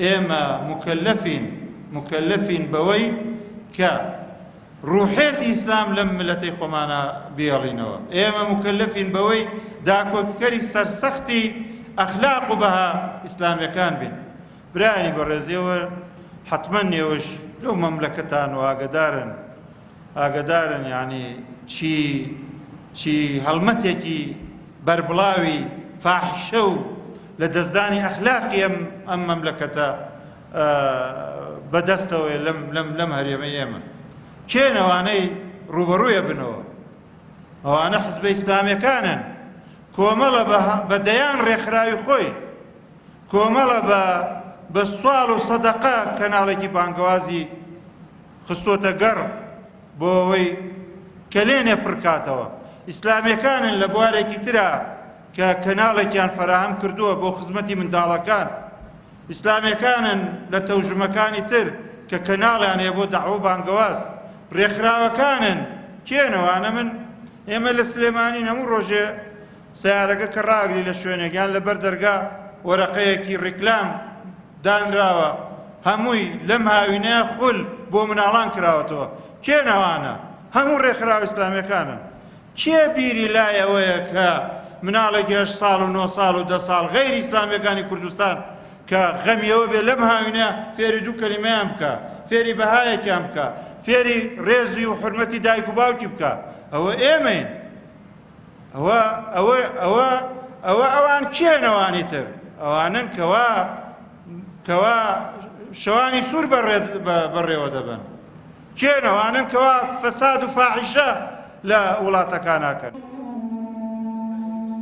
ئێمە موکەلەفین، موکەلەفین بەوەی کە ڕوحێتی ئیسلام لەم ملەتەی خۆمانە بێڵینەوە. ئێمە موکەلەفین بەوەی داکۆکیکەری سەرسەختی ئەخلاق و بەها ئیسلامیەکان بین. برایانی بەڕێز ئێوە حەتمەن ئێوەش لەو مەملەکەتان و ئاگەدارن ئاگەدارن یعنی چی چی هەڵمەتێکی بەربڵاوی فاحشە و لە دەستدانی ئەخلاقی ئەم ئەم مەملەکەتە بەدەستەوەیە لەم لەم لەم هەرێمەی ئێمە کێن ئەوانەی ڕوبەڕوویە بنەوە ئەوانە حزبە ئیسلامیەکانن کۆمەڵە بە دەیان ڕێکخراوی خۆی کۆمەڵە بە بە سواڵ و سەدەقە کەناڵێکی بانگەوازی خستۆتە گەڕ بۆ ئەوەی کەلێنێ پڕکاتەوە. ئیسلامیەکانن لە بوارێکی ترا کە کەناڵێکیان فەراهەم کردووە بۆ خزمەتی منداڵەکان. ئیسلامیەکانن لە تەوژمەکانی تر کە کەناڵیان هەیە بۆ دەعوە و بانگەواز. ڕێکخراوەکانن کێن ئەوانە من ئێمە لە سلێمانین هەموو ڕۆژێ سەیارەکە کە ڕاگری لە شوێنێک یان لەبەر دەرگا وەرەقەیەکی ڕیکلام دانراوە هەمووی لەم هاوینەیە خول بۆ مناڵان کراوەتەوە کێن ئەوانە هەموو ڕێکخراوە ئیسلامیەکانن کێ بیری لای ئەوەیە کە مناڵێکی هەشت ساڵ و نۆ ساڵ و دە ساڵ غەیری ئیسلامیەکانی کوردستان کە غەمی ئەوە بێ لەم هاوینە فێری دوو کەلیمەیان بکە فێری بەهایەکیان بکە فێری ڕێزی و حرمەتی دایک و باوکی بکە ئەوە ئێمەین ئەوە ئەوە ئەوە ئەوە ئەوان کێن ئەوانی تر ئەوانن کەوا کەوا شەوانی سوور بەڕێوە دەبن کێن ئەوانن کەوا فەساد و فاحیشە لە وڵاتەکان ناکەن.